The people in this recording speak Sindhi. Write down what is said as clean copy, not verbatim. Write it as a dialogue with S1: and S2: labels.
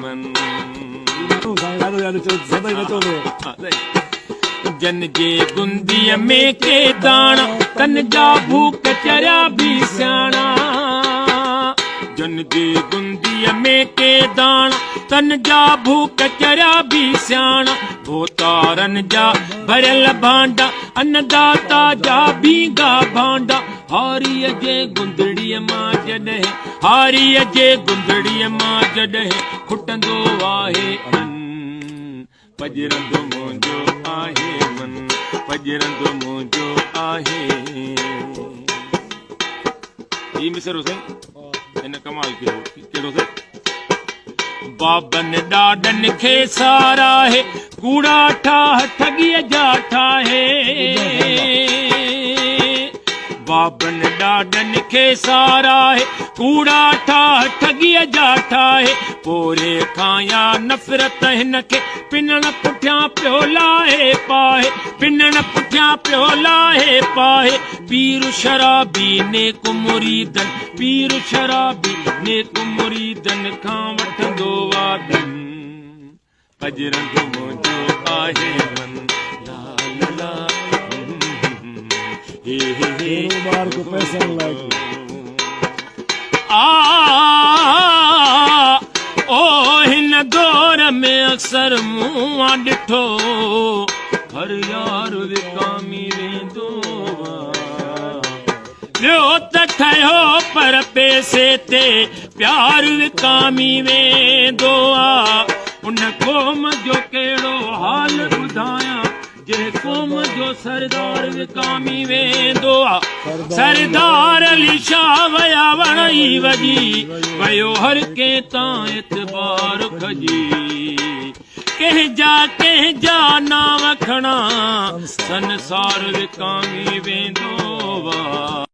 S1: من.
S2: سدائين نچندو.
S1: جن جي گنديء ۾ ڪي داڻا، تن جا ڀوڪ چريا به سياڻا. جن جي گنديء ۾ ڪي داڻا، تن جا ڀوڪ چريا به سياڻا. ڀوتارن جا ڀريل ڀانڊا، انّداتا جا ڀينگا ڀانڊا. هاريء جي گندڙيء مان جڏهن، هاريء جي گندڙيء مان جڏهن کٽندو آهي ان. پڄرندو منهنجو آهي من، پڄرندو منهنجو آهي. هي مصرعو سائين هن ڪمال ڪيو ڪهڙو سائين؟ بابن ڏاڏن کي ساراهي، ڪوڙا ٺاهه ٺڳيء جا ٺاهي. بابن ڏاڏن کي ساراهي، ڪوڙا ٺاهه ٺڳيء جا ٺاهي. پورهيي کان يا نفرت هن کي، پنڻ پٺيان پيو لاهي پاهي. پنڻ پٺيان پيو لاهي پاهي. پير شرابي نيڪ مريدن، پير شرابي نيڪ مريدن کان وٺندو وعدن. پڄرندو منهنجو آهي من لا لا لا هي هي هي
S2: ٻار ڪو پئسن لاء
S1: آ او هن دور ۾ اڪثر مون آ ڏٺو هر يار وڪامي ويندو آ ٻيو ته ٺهيو پر پئسي تي پيار وڪامي ويندو آ. ان قوم جو ڪهڙو حال ٻڌايان جنهن قوم جو سردار وڪامي ويندو آ. سردار علي شاهه ويا وڻ ئي وڄي ويو هر ڪنهن تان اعتبار کڄي. ڪنهن جا ڪنهن جا نانء کڻان سنسار وڪامي ويندو آ.